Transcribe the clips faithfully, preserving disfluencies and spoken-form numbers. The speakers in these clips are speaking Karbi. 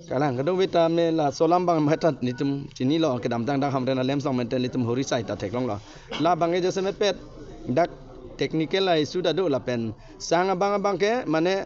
Kalang, kadokave tame laso alam abang methot nelitum chinilo, kedamtang dak Hamren alem song methot nelitum Horisai ta theklonglo. Labang ke jasemet pet dak technical a-issue ta do lapen sang abang abang ke mane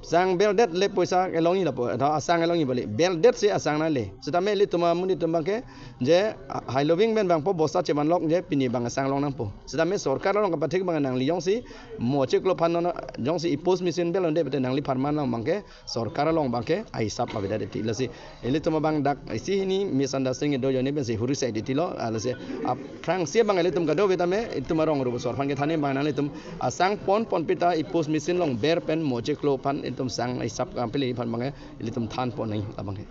sang berdet le poisa kelongji lapu, atau asang kelongji bali. Berdetsi asang nangle. Setame ilitum amonit atum abang ke je, ah, hailoving pen abang po bosta chemanlok je pini abang asang long nangpo. Setame sorkar along kapathik abang nangli jongsi mo chiklo aphan non jongsi e-POS machine berdunde pute nangliphan man along abang ke sorkar along abang ke ahisap avedet titi. Lasi ilitum abang dak isi hini misunderstanding do ajoine pensi Horisai titilo, ah, lasi aphrangsi abang ilitum kadokave tame itum arong rup asor aphan kethan abang nanglitum asang pon pon pita e-POS machine along ber pen mo chiklo aphan itum sang ahisap, ah, pili aphan abang ilitum thanpon nangji abang ke.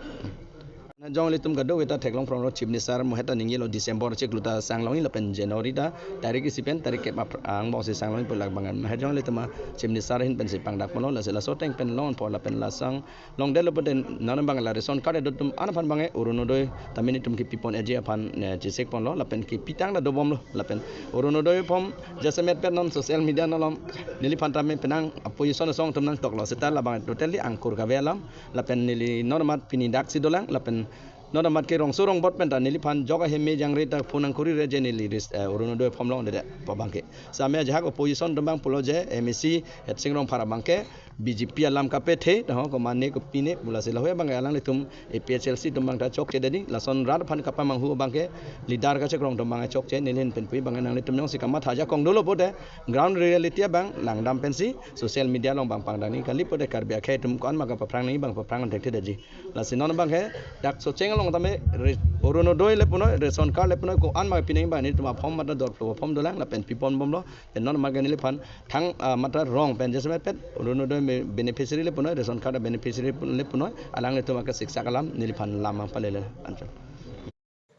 Na jong ilitum kadokave ta theklong from lo Chief Minister mo heta ningjelo December chiklo ta sang longji lapen January ta tarik isi pen tarik kep apr-, angbongsi sang longji pu labang ke. Na jong ilitum a Chief Minister ahin pensi pangdakponlo, lasi laso ateng pen longpo lapen la sang longdetlo pute non abang la ration card kedo atum an aphan abang ke Orunodoi tame nelitum kepipon eji aphan, eh, chesikponlo lapen kepitang ta dobomlo lapen Orunodoi form jasemet pet non social media along neliphan tame penang opposition asong atum nangtoklo seta labang totally angkur kave alam. Lapen neli non amat pini daksi dolang lapen non amat ke rongso rongbot pen ta neliphan jok aheme jangre ta phone nangkuri re je neli ris-, eh, Orunodoi form longdetpo abang ke. Setame ajahak opposition atum abang pulo je MAC Headsing Rongphar abang ke BJP alam kapethe, ta ho ko mane ko pine, pu lasi lahei abang ke alanglitum APHLC atum abang ta chokche dedi, lason rat aphan kapamanghu abang ke leader kachekrong atum abang chokche, neli ahin pen pu abang ke nanglitum jongsi kamatha ajakong dolo pute, ground reality abang langdam pensi social media along abang pangdang nangji kali pute Karbi akhei atum ko-an ma kapaphrang nangji abang paphrang thekthedetji. Lasi non abang ke dak Socheng along tame re-, Orunodoi le punoi, ration card le punoi, ko-an ma pi nangji abang nelitum a-form mate dor form dolang lapen piponbomlo. Pen non abang ke neliphan thang, ah, mate rong pen jasemet pet Orunodoi me-, beneficiary le punoi, ration card beneficiary pun-, le punoi, alanglitum akesik sak alam neliphan lam abang palele anchot.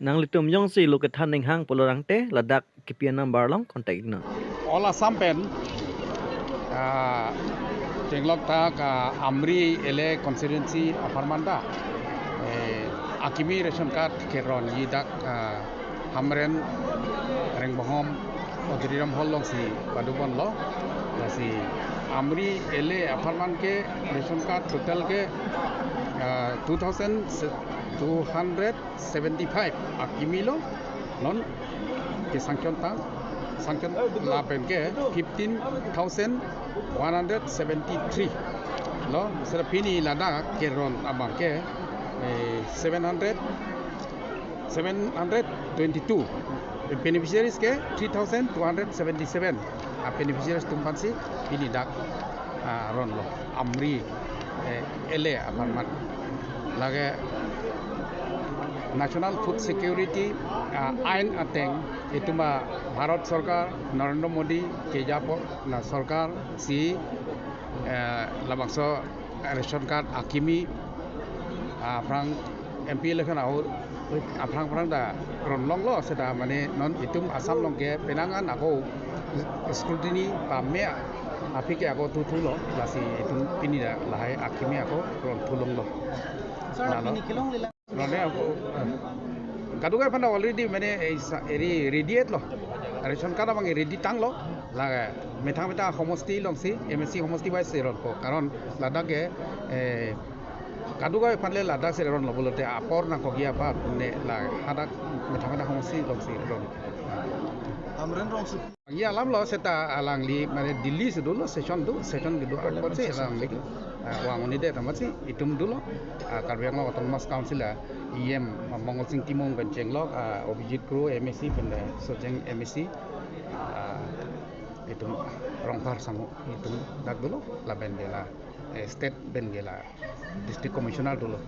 Nanglitum jongsi lo kethan ninghang pulo tangte ladak kepi a-number along contact non. All Assam pen, ah, chenglok thak, ah, Amri LA constituency apharman ta, eh, akimi ration card keronji dak, ah, Hamren Rengbohom Auditorium Hall alongsi padoponlo. Lasi Amri LA apharman ke ration card total ke, ah, two thousand two hundred seventy-five akimi lo, non ke sanction tang, sanction lapen ke fifteen thousand one hundred seventy-three lo, seta pini ladak keron abang ke, eh, seven hundred, seven hundred twenty-two. Beneficiaries ke three thousand two hundred seventy-seven. A beneficiaries atum aphansi pini dak, ah, ronlo. Amri, eh, LA apharman. Lake National Food Security, ah, ain ateng itum a-Bharat Sorkar, Narendra Modi keja apot la sorkar si, eh, labangso ration card akimi, ah, aphrang MP election ahut aphrang aphrang ta ronlonglo seta mane non itum Assam along ke penang an ako scrutiny pame aphi ke ako thuthulo, lasi itum pini ta lahai akimi ako ronthulonglo. Sir, lalo. Pini kelongle lang. None ako, eh, kadokave aphan already mane, eh, sa-, eri ready etlo. Ration card abang ready tanglo. La methang methang homosti alongsi, MAC homosti wise ronpo. Karon ladak ke, eh, kadokave aphan le ladak si ronlo pulote apor nangkokji aphan ne la hadak methang methang homosti alongsi ron. Hamren Rongsi. Ye alamlo seta alangli mane Delhi si dolo, session do, session kedo apotsi alangli, ah, vang un-edet amatsi itum dolo, ah, Karbi Anglong Autonomous Council a-EM, ah, Mongol Sing Timung pen chenglok, ah, Abhijit Kro MAC pen, eh, Socheng MAC, ah, itum Rongphar Sangho itum dak dolo, lapen ke la, eh, state pen ke la District Commissioner dolo.